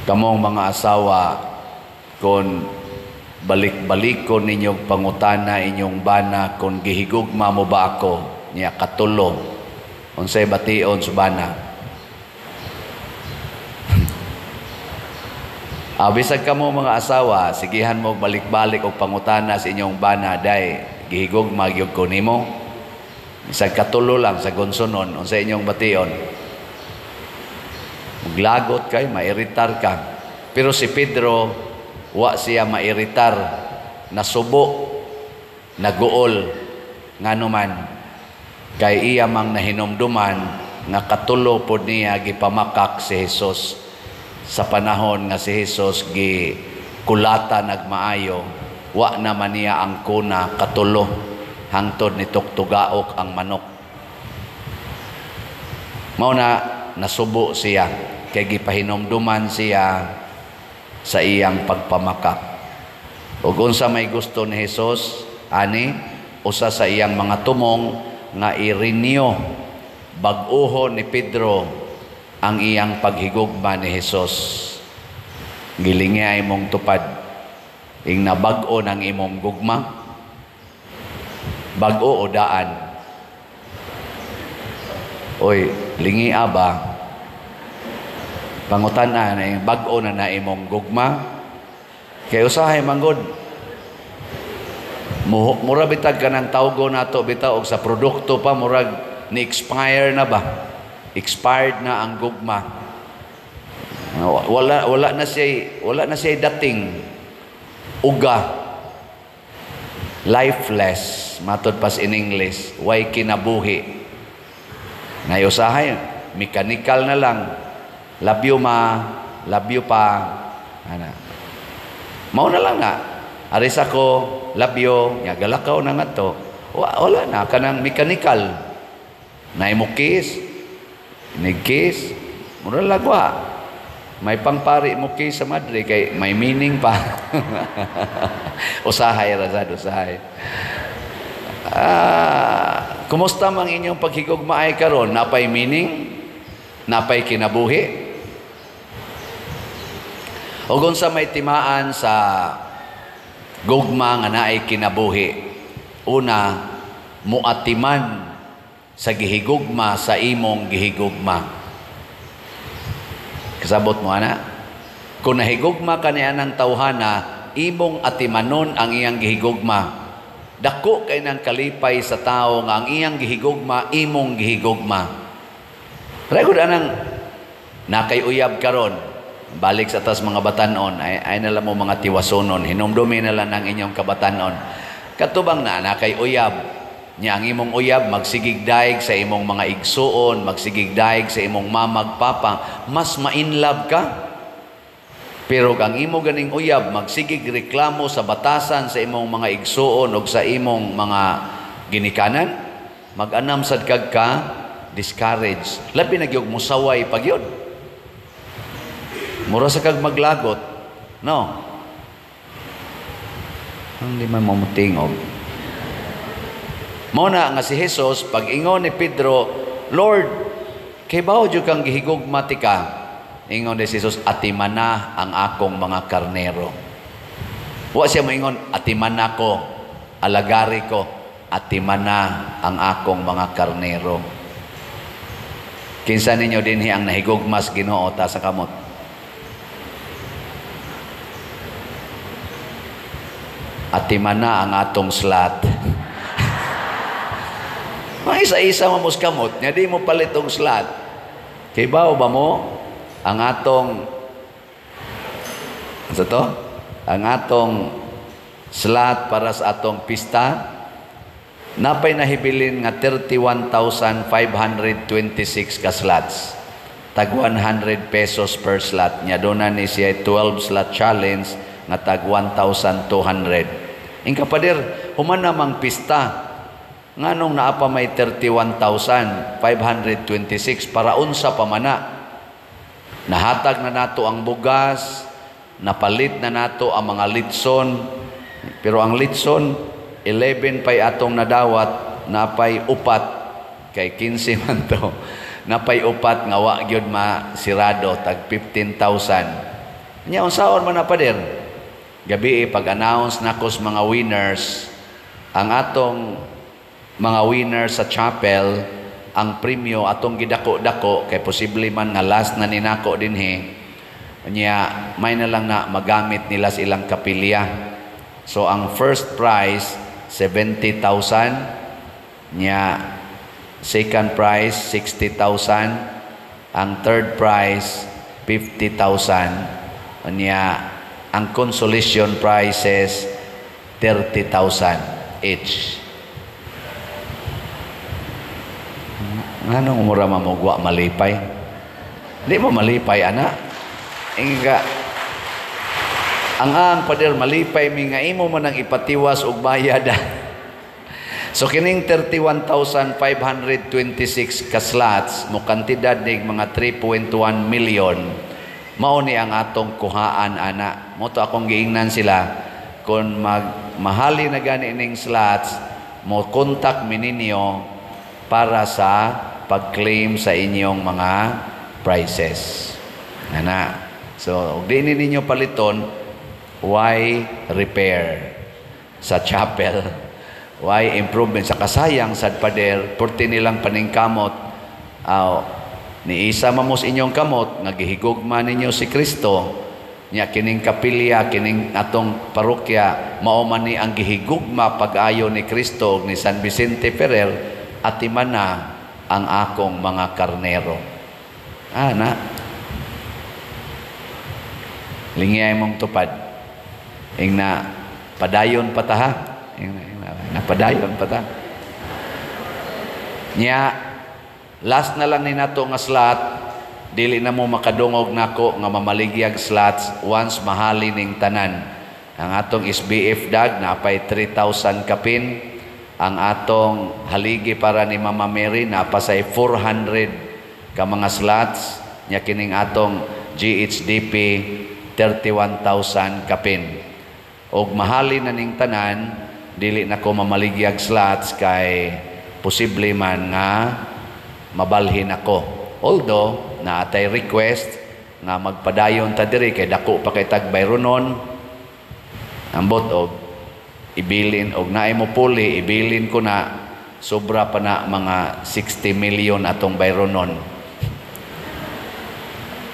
Kamong mga asawa, kung balik-balikon ninyong pangutana inyong bana kung gihigugma mo ba ako, niya katulo, unsay bation sa bana? Bisag kamo mga asawa, sigihan mo balik-balik og pangutana sa inyong bana, day gihigugma gyud ko nimo. Bisag katulo lang sa gonsonon, unsay inyong bation? Maglagot kay, mairitar ka. Pero si Pedro, wa siya mairitar, nasubo, naguol, nganuman kay iya mang nahinumduman nga katulo pod niya gipamakak si Jesus sa panahon nga si Jesus gi kulata nagmaayo, wa naman niya ang kuna katulo hangtod ni tuktugaok ang manok. Mao na nasubo siya kay gipahinumduman siya sa iyang pagpamakak. Ug unsa may gusto ni Jesus ani, usa sa iyang mga tumong nga i-renew, bag-ohon ni Pedro ang iyang paghigugma ni Jesus. Gilingi imong tupad ing nabag-o ng imong gugma, bag-o o daan? Oy, lingi ba? Pangutan-a na bag-o na na imong gugma. Kay usahay manggod, mura bitag ka ng tawgo nato bitaw og sa produkto pa, murag ni expire na ba? Expired na ang gugma. Wala na siya dating uga. Lifeless, matod pas in English, way kinabuhi. Nay usahay mechanical na lang. Love you ma, love you pa. Ana. Mao na lang na. Aris ako, love you, nya galakaw na nga to. Wala na kanang mechanical. Nay mo kiss, nigkiss, mura lagwa. May pangpari mo kiss sa madre kay may meaning pa. Usahay ra sad, usahay. Kumusta mang inyong paghigugmaay karon? Napay meaning? Napay kinabuhi? Ug unsa may timaan sa gugma nga naay kinabuhi? Una, muatiman sa gihigugma sa imong gihigugma. Kasabot mo ana? Kung nahigugma ka niya ng tawhana, imong atimanon ang iyang gihigugma. Dako kay nang kalipay sa tao nga ang iyang gihigugma, imong gihigugma. Record anang nakay uyab karon, balik sa tas mga batanon, ay na lang mo mga tiwasonon, hinumdumi na lang ang inyong kabatanon. Katubang na nakay uyab, niya ang imong uyab magsigig daig sa imong mga igsuon, magsigig daig sa imong mamag papa, mas ma-inlove ka. Pero ang imo ganing uyab magsigig reklamo sa batasan sa imong mga igsuon og sa imong mga ginikanan, mag-anam sad kag ka discourage. Labi na gyud musaway pag yun. Mura sa kag maglagot. No. Ang di man mo mutingog. Mao na nga si Jesus, pag ingon ni Pedro, "Lord, kay bawo jud kang gihigugma ti ka." Ingon ni Jesus, "Atimana ang akong mga karnero." Wa siya moingon, "Atimana ko, alagari ko." "Atimana ang akong mga karnero." Kinsa ninyo dinhi ang nahigugmas Ginoo ta sa kamot? Atimana ang atong slat. Mga isa-isa mo kamot, nga di mo palit og slat. Kay bawo ba mo ang atong sa to? Ang atong slot para sa atong pista napay nahibilin nga 31,526 ka slots. Tag 100 pesos per slot. Nya doon na ni siya 12 slot challenge nga tag 1,200. Ingka pader, human namang pista nganong naa pa may 31,526 para unsa pa man na? Nahatag na nato ang bugas, napalit na nato ang mga litson, pero ang litson 11 pay atong nadawat, napay upat kay 15 man to. Napay upat nga wa gyud masirado, tag 15,000. Nya unsaon man na, pader? Gabi pag-announce nako sa mga winners, ang atong mga winners sa chapel, ang premyo atong gidako-dako kay posible man nga last na ni nako dinhi. Nya may na lang na magamit nila sa ilang kapilya. So ang first prize 70,000, nya second prize 60,000, ang third prize 50,000, nya ang consolation prizes 30,000 each. Nganong mura mamugwa malipay? Di mo malipay ana. Inga ang pader malipay mi nga imo man ang ipatiwas og bayad. So kining 31,526 ka slots mo kantidad nig mga 3.1 million, mao ni ang atong kuhaan ana. Mo to akong giingnan sila kung magmahali na gani ning slots, mo contact mi ninyo para sa pag-claim sa inyong mga prizes. Ana. So, og di ni ninyo paliton, why repair sa chapel? Why improvement? Sa kasayang sad pader, purti nilang paningkamot, ni isa mamos inyong kamot, nga gihigugma ninyo si Kristo, nya kining kapilya, kining atong parokya, mao man ni ang gihigugma pag-ayo ni Kristo ug ni San Vicente Ferrer, atiman na ang akong mga karnero. Ana. Lingiyay mong tupad. Ingna, padayon pa ta ha. Ingna, ingna, napadayon pa ta. Nya, last na lang ni nato nga slot, dili na mo makadungog nako nga mamaligyag slots once mahali ning tanan. Ang atong SBF dag napay 3,000 kapin. Ang atong haligi para ni Mama Mary napasay 400 ka mga slots. Nya kining atong GHDP 31,000 kapin. Og mahali na ning tanan, dili na ko mamaligyag slots kay posible man nga mabalhin ako. Although naatay request nga magpadayon ta diri kay dako pa kay tag bayronon, ambot og ibilin og naay mo puli, ibilin ko na, sobra pa na mga 60 million atong bayronon.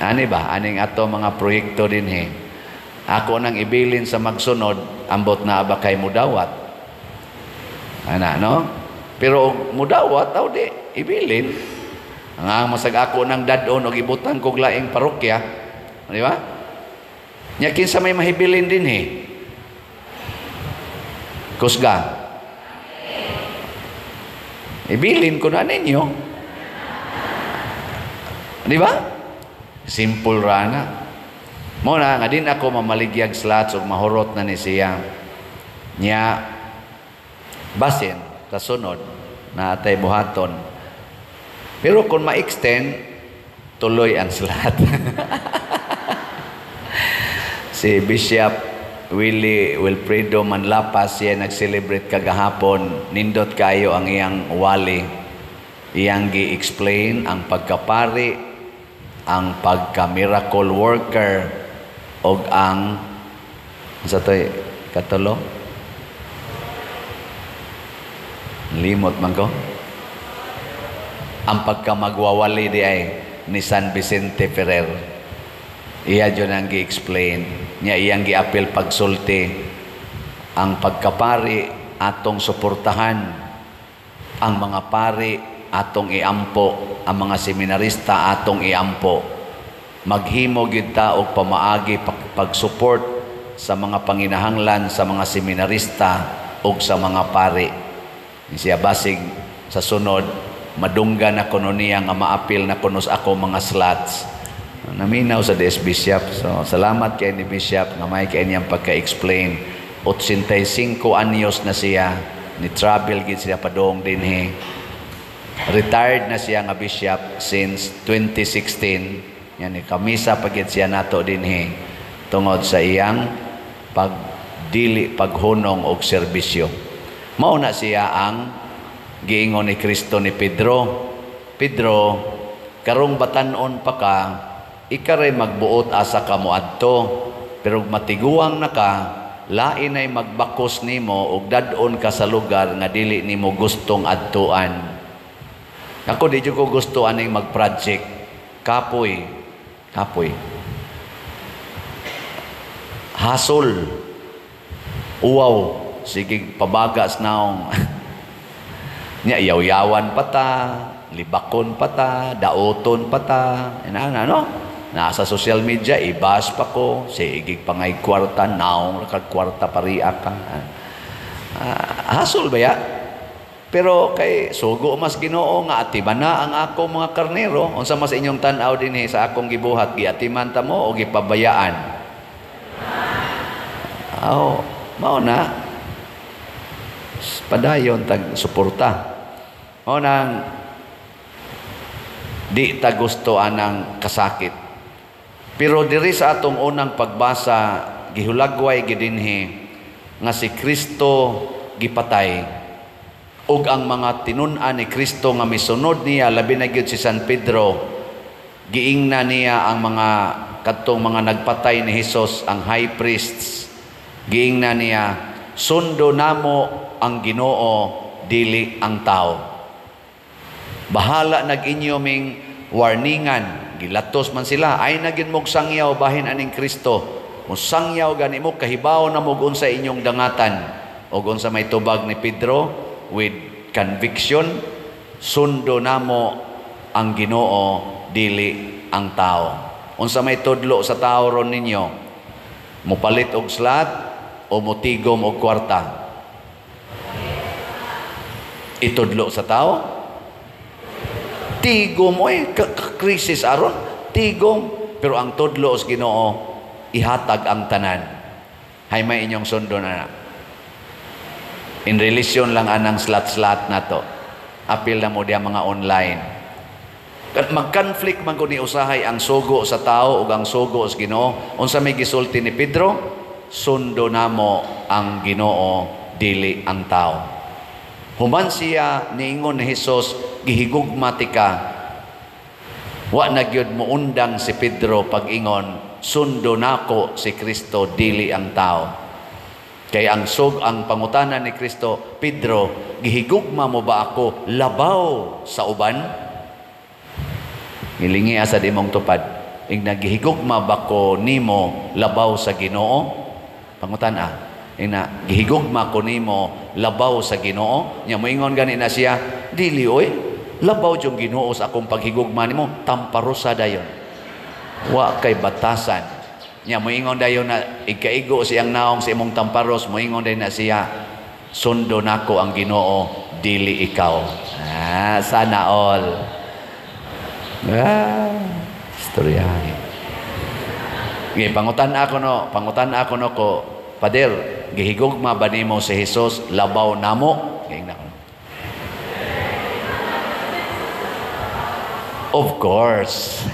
Ani ba? Aning ato mga proyekto dinhi. Ako nang ibilin sa magsunod, ambot na ba kay mudawat? Ana, no? Pero og mudawat, aw di, ibilin. Ang masag ako nang dadon og ibutang kog laing parokya. Di ba? Nya kinsa may mahibilin dinhi? Kusga. Ibilin ko na ninyo. Di ba? Simple ra na. Mo na nga din ako mamaligyag slots ug mahurot na ni siya. Nya basin kasunod na atay buhaton. Pero kung ma-extend, tuloy ang slot. Si Bishop Willie Wilfredo Manlapas siya nag-celebrate kagahapon. Nindot kayo ang iyang wali. Iyang gi-explain ang pagkapari, ang pagka-miracle worker, og ang sa to'y katulo? Limot man ko. Ang pagkamagwawali di ay ni San Vicente Ferrer. Iya dyan ang gi-explain. Niya iyang gi-apil pagsulti. Ang pagkapari atong suportahan. Ang mga pari atong iampo. Ang mga seminarista atong iampo. Maghimo gyud ta og pamaagi pag-support sa mga panginahanglan sa mga seminarista og sa mga pari. Siya basig sa sunod madungga na kuno niya nga maapil na kuno sa ako mga slots. Naminaw sa DS Bishop. So salamat kay ni Bishop nga may kay niyang pagka-explain. 85 anyos na siya, ni travel gid siya padung dinhi. Retired na siya nga bishop since 2016. Yan ni kamisa pagid siya nato dinhi tungod sa iyang pagdili paghunong og serbisyo. Mao na siya ang giingon ni Kristo ni Pedro. Pedro, karong batan-on pa ka, Ikaray magbuot asa ka moadto, pero matiguang na ka, lain ay magbakos nimo ug dad-on ka sa lugar nga dili nimo gustong adtuan. Ako di jud ko gusto aning mag-project. Kapoy. Kapoy. Hasol. Uwaw. Sige, pabagas naong. Nya, yaw-yawan pa ta, libakon pa ta, daoton pa ta. Ina, ano? Nasa social media, ibas pa ko. Sige, pangay kwarta, naong kag kwarta pariya ka. Hasol ba ya? Pero kay sugo mas Ginoo nga atiman na ang ako mga karnero. Unsa mas inyong tan-aw dinhi sa akong gibuhat, giatiman ta mo o gipabayaan? Aw, mao na. Padayon tag suporta. Mao nang di ta gusto anang kasakit. Pero diri sa atong unang pagbasa, gihulagway gidinhi nga si Kristo gipatay ug ang mga tinun-an ni Kristo nga misunod niya, labi na gyud si San Pedro, giingna niya ang mga kadtong mga nagpatay ni Hesus, ang high priests, giingna niya, sundo namo ang Ginoo, dili ang tao. Bahala nag-inyo ming warningan, gilatos man sila, ay nagin mog sangyaw bahin aning Kristo. Musangyaw gani mo, kahibaw na mo unsa inyong dangatan. Og unsa may tubag ni Pedro with conviction, sundo namo ang Ginoo, dili ang tao. Unsa may tudlo sa tao ron ninyo? Mupalit og slat o mutigom og kwarta? Itudlo sa tao? Tigom, oy, krisis aron, tigom. Pero ang tudlo sa Ginoo, ihatag ang tanan. Hay may inyong sundo na. In relation lang anang slat-slat na to. Apil na mo diya mga online. Mag-conflict man ko ni usahay ang sugo sa tao ug ang sugo sa Ginoo. Unsa may gisulti ni Pedro? Sundo namo ang Ginoo, dili ang tao. Human siya niingon ni Hesus, gihigugma ti ka. Wa na gyud moundang si Pedro pag-ingon, sundo nako si Kristo, dili ang tao. Kay ang sug ang pangutana ni Kristo, Pedro, gihigugma mo ba ako labaw sa uban? Ngilingi asa di mong tupad. Ing nagihigugma ba ko nimo labaw sa Ginoo? Pangutana. Ing na gihigugma ko nimo labaw sa Ginoo? Nya moingon gani na siya, dili oy, labaw jung Ginoo sa akong paghigugma nimo, tamparosa dayon. Wa kay batasan. Nya moingon dayon na igkaigo siyang naong sa imong tamparos, moingon dayon na siya, sundo nako ang Ginoo, dili ikaw. Ah, sana all. Ah, istorya. Okay, pangutan ako no ko, Pader, gihigugma ba nimo si Hesus labaw namo? Giingna ko. Of course.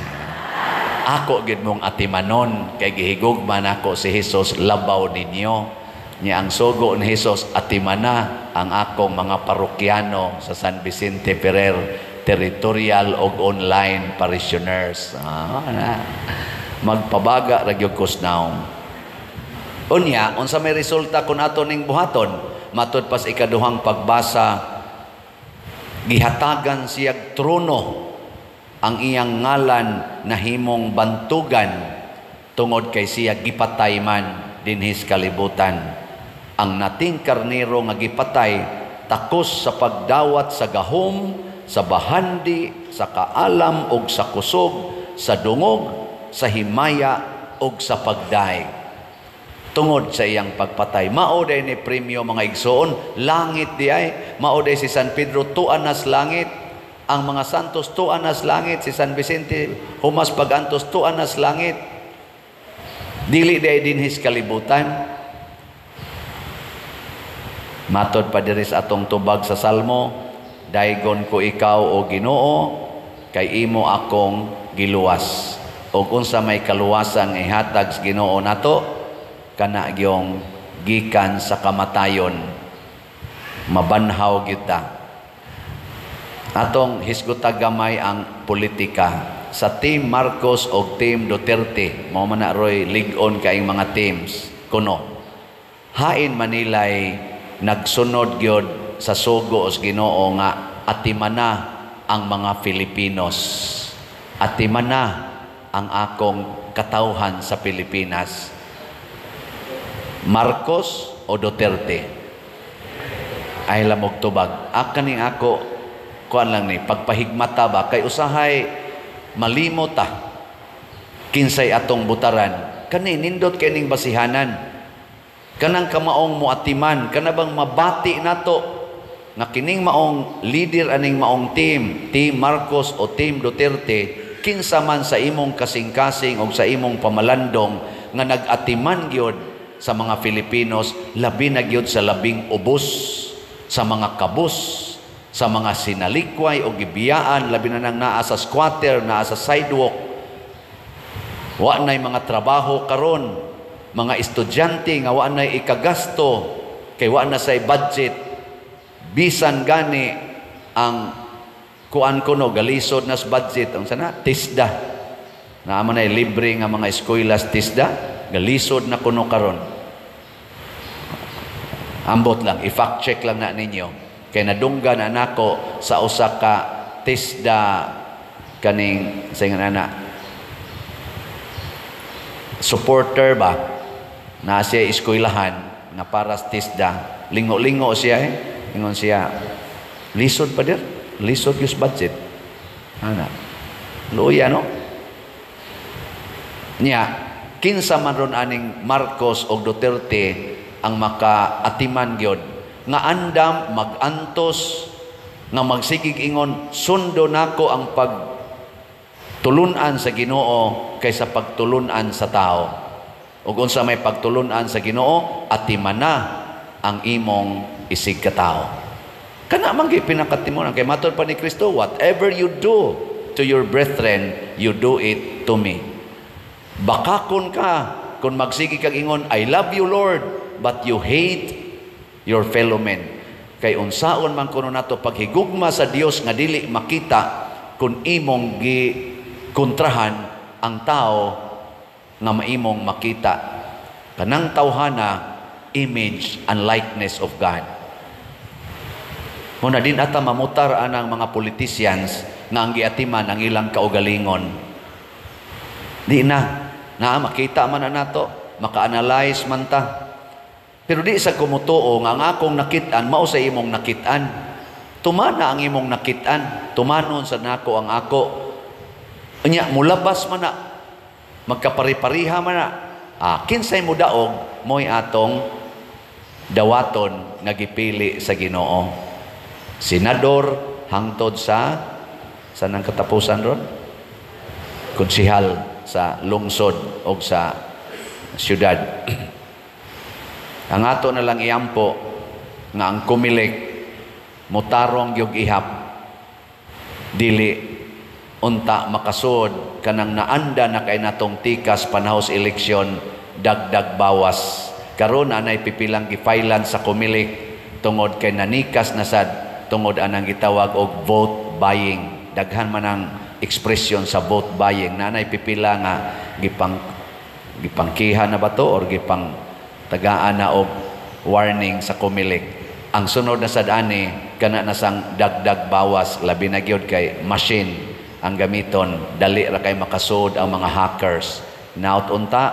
Ako gid mong atimanon kay gihigugma nako si Hesus labaw ninyo. Nya ang sugo ni Hesus atimana ang akong mga parokyano sa San Vicente Ferrer territorial og online parishioners. Ah, na. Magpabaga ra gyud ko now. Unya, unsa may resulta kun ato ning buhaton? Matud pas ikaduhang pagbasa, gihatagan siyag trono ang iyang ngalan nahimong bantugan tungod kay siya gipatay man dinhis kalibutan. Ang nating karnero nga gipatay takos sa pagdawat sa gahom, sa bahandi, sa kaalam og sa kusog, sa dungog, sa himaya og sa pagdaig. Tungod sa iyang pagpatay, mao day ni premyo mga igsoon, langit di ay, mao day si San Pedro tuan nas langit, ang mga santos tuan nas langit, si San Vicente humas pagantos tuan nas langit. Dili day dinhis kalibutan. Matod pa diri sa atong tubag sa Salmo, daygon ko ikaw o Ginoo, kay imo akong giluwas. Og unsa may kaluwasan ihatag sa Ginoo nato, kana gyong gikan sa kamatayon, mabanhaw gyud ta. Atong hisguta gamay ang politika. Sa Team Marcos o Team Duterte, mao man na roy lig-on kaayong mga teams kuno. Hain Manilay nagsunod gyud sa sugo sa Ginoo nga atimana ang mga Filipinos? Atimana ang akong katawhan sa Pilipinas. Marcos o Duterte? Ay lamog tubag. Kaning ako, kuan lang ni, pagpahigmata ba, kay usahay malimot ta kinsay atong butaran. Kani nindot kay ning basihanan. Kanang kamaong muatiman, kana bang mabati nato nga kining maong leader aning maong team, Team Marcos o Team Duterte, kinsa man sa imong kasing-kasing o sa imong pamalandong nga nag-atiman gyud sa mga Filipinos, labi na gyud sa labing ubos, sa mga kabus, sa mga sinalikway o gibiyaan, labi na nang naa sa squatter, naa sa sidewalk, wa na'y mga trabaho karon, mga estudyante nga wa na'y ikagasto kay wa na say budget, bisan gani ang kuan kuno galisod nas budget ang sana TESDA, naa man ay libre nga mga eskwela sa TESDA, galisod na kuno karon. Ambot lang, i-fact check lang na ninyo kay nadunggan na nako sa usa ka TESDA kaning sa ingon ana supporter ba na siya eskwelahan nga para sa TESDA. Lingo-lingo siya eh. Ingon siya, "Lisod pa dir, lisod yung budget ana." Luya, no? Niya, kinsa man ron aning Marcos o Duterte ang makaatiman gyud nga andam magantos, nga magsigig ingon, "Sundo nako ang pag tulunan sa Ginoo kaysa pagtulunan sa tao"? Ug unsa may pagtulunan sa Ginoo? Atimana ang imong isig katao. Kana man gyud pinakatimunan kay matod pa ni Kristo, "Whatever you do to your brethren, you do it to me." Bakakon ka kung magsige kag ingon, "I love you, Lord," but you hate your fellow men. Kay unsaon man kuno nato paghigugma sa Dios nga dili makita kung imong gi kontrahan ang tao nga maimong makita? Kanang tawhana, image and likeness of God. Muna din ata mamutar anang mga politicians nga ang giatiman ang ilang kaugalingon. Di na. Na makita man na nato, maka-analyze man ta. Pero di sa kumutuo nga ang akong nakit-an mao sa imong nakit-an. Tumana ang imong nakit-an, tumanon sa nako ang ako. Unya mulabas man na, magkapari-pariha man na. Ah, kinsay mo daog, mo'y atong dawaton nga gipili sa Ginoo. Senador hangtod sa nang katapusan ron, konsihal sa lungsod o sa syudad. Ang ato na lang iampo nga ang Comelec mutarong gyud ihap, dili unta makasud kanang naanda na kay natong tikas panahos eleksyon, dagdag bawas. Karon anay pipilang gifailan sa Comelec tungod kay nanikas na sad tungod anang gitawag og vote buying. Daghan man ang ekspresyon sa vote buying. Nanay pipila nga gipangkiha na ba to or gipang tagaan na og warning sa Comelec. Ang sunod na sad ani, kana na sang dagdag bawas, labi na gyud kay machine ang gamiton, dali ra kay makasud ang mga hackers. Naot unta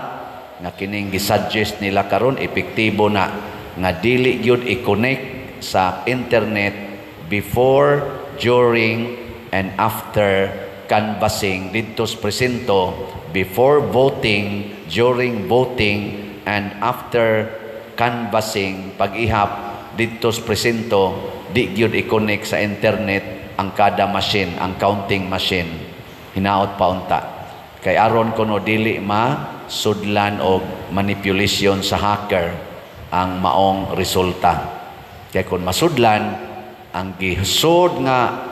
nga kining gisuggest nila karon epektibo na nga dili gyud i-connect sa internet before, during and after canvassing didto sa presinto, before voting, during voting and after canvassing, pag-ihap didto sa presinto, di gyud i-connect sa internet ang kada machine, ang counting machine. Hinaot pa unta kay aron kuno dili ma sudlan og manipulation sa hacker ang maong resulta. Kay kung masudlan ang gisud nga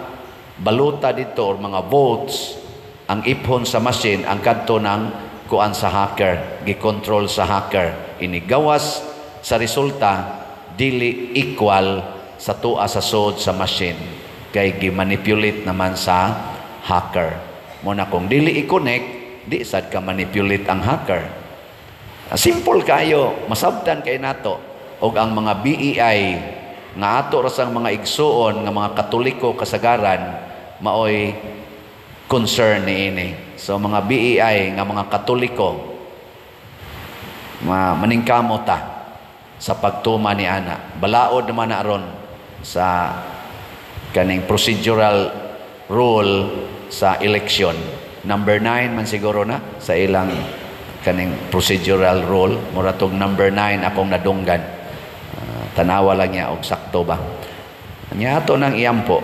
baluta dito or mga votes, ang iphon sa machine ang kadto ng kuan sa hacker, gikontrol sa hacker, inigawas sa resulta dili equal sa tuwa sa sud sa machine kay gimanipulate naman sa hacker. Mao na kung dili i-connect, di sad ka manipulate ang hacker. Simple kayo, masabtan kay nato og ang mga BEI nga ato ra sang mga igsuon nga mga Katoliko kasagaran maoy concern niini. So mga BEI nga mga Katoliko, maningkamot ta sa pagtuma ni ana. Balaod naman na aron sa kaning procedural rule sa election. Number 9 man siguro na sa ilang kaning procedural rule. Mura tog number 9 akong nadunggan. Tanawa lang niya og sakto ba. Nya ato nang iampo.